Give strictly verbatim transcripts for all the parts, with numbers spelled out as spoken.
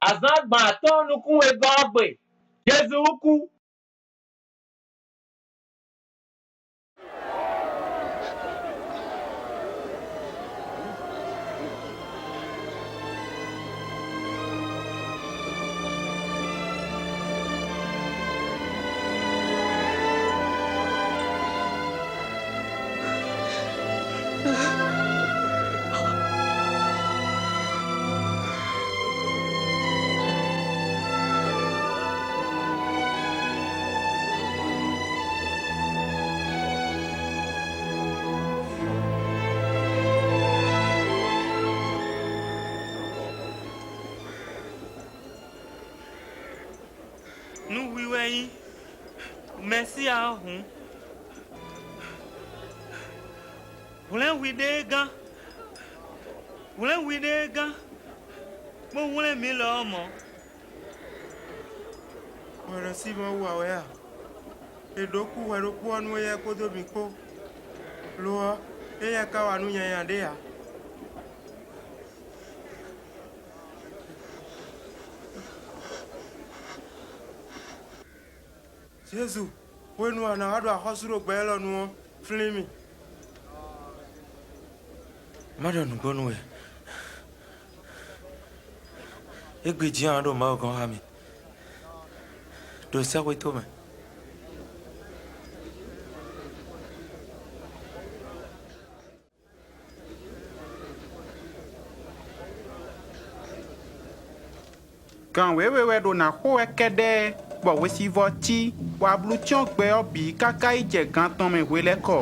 Azǎn gban atɔ́ɔ́n nukún wegɔ́ ɔ́ gbe, Jezu kú. Nú hwi wɛ nyí Mɛsíya ɔ́ hǔn, hwlɛ̌n hwiɖée gán, hwlɛ̌n hwiɖée gán, bó hwlɛ́n mǐ lɔ ɔ́ mɔ̌. Hwɛ ɖo Sinmɔ́ɔ wú ǎ wɛ a? È ɖǒ kú hwɛ ɖokpó ɔ́ nú éyɛ́ kpódó mǐ kpó; lo ɔ́, éyɛ́ ka wa nǔ nyanya ɖé ǎ. Jezu, hwenu e a nǎ wá ɖo axɔ́sú ɖo gbɛ élɔ́ nu ɔ́, flín mì. Má ɖɔ nǔgbó nú we. Égbé jí a nǎ ɖo Mawu gɔ́n xá mì ɖo sɛ́xwé towe mɛ. Gǎn wěwe wɛ ɖo nǎ xo wɛ kɛ́ɖɛ́, bɔ hwesivɔ́ cí, bɔ ablu cyɔ́n gbɛ ɔ́ bǐ káká yi jɛ gan tɔn mɛ hwelɛ́kɔ.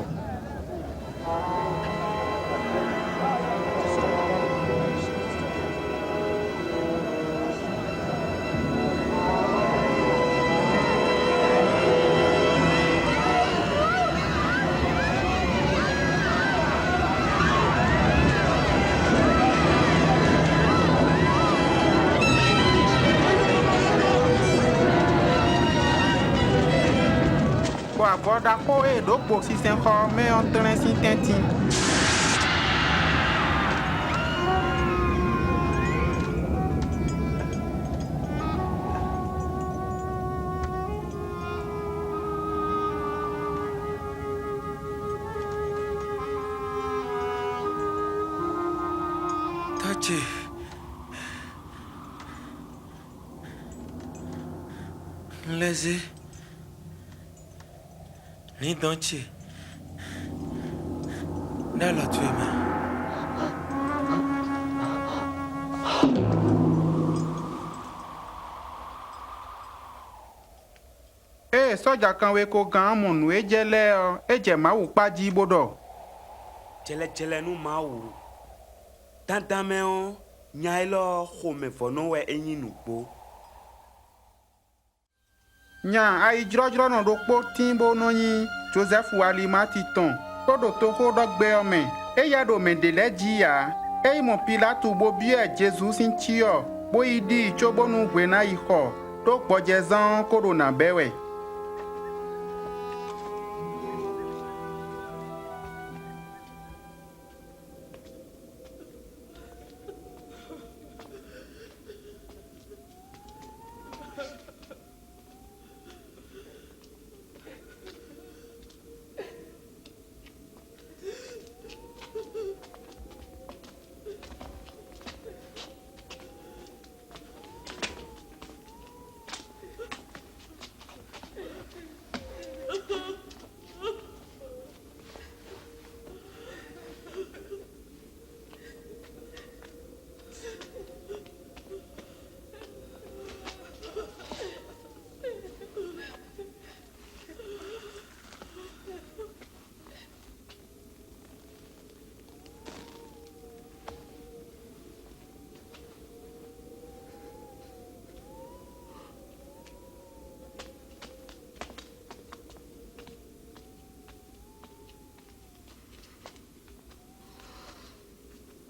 Bɔ avɔ ɖaxó e è ɖǒ gbo sinsɛnxɔ ɔ́ mɛ ɔ́ tlɛ́n sín tɛ́ntin. Tɔ́ ce, un lɛ́ zé lǐndɔ̌n ce ɖó alɔ towe mɛ. Ée sɔ́ja kanwekogán ɔ́ mɔ nǔ e jɛ lɛ́ɛ ɔ́, é jɛ Mawu kpá jí bó ɖɔ: Jlɛjlɛ́ nú Mawu! Dandan mɛ ɔ́, nya élɔ́ ɔ́ xomɛvɔ́nɔ wɛ é nyí nǔgbó. Nya ayijlɔ́jlɔ́nɔ ɖokpó tíin bó nɔ́ nyí Jozɛ́fu Alimati tɔn, bó ɖo toxóɖɔgbɛ́ ɔ́ mɛ. Éyɛ́ ɖo mɛ ɖě lɛ́ɛ jí ǎ. É yi mɔ Pilátu bó byɔ́ ɛ Jezu sín cyɔ, bó yi ɖi i cóbónú hwe ná yi xɔ, ɖó gbɔjɛzán ɔ́ ko ɖo nǎ bɛ́ wɛ.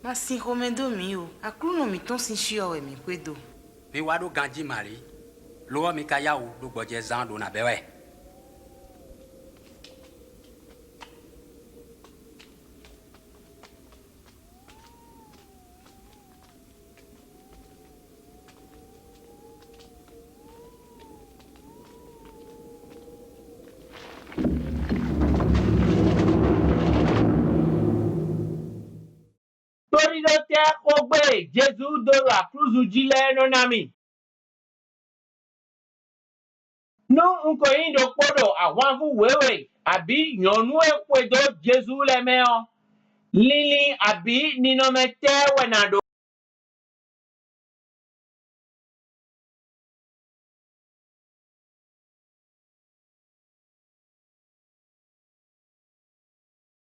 Ma sin xomɛ dó mǐ o, Aklúnɔ mǐtɔn sín xyɔ wɛ mǐ xwedó. Mi wá ɖó ganjí Mali, lo ɔ́, mi ka yá wǔ ɖo gbɔjɛzán ɖo nǎ bɛ́ wɛ. Jezu dó ɖo aklúzu jí lɛ́ɛ nɔ ná mì. Nú un ko nyí ɖokpó ɖo ahwanvú wěwe abǐ nyɔ̌nu e xwedó Jezu lɛ́ɛ mɛ ɔ́, linlin abǐ ninɔmɛ tɛ́ wɛ nǎ ɖó?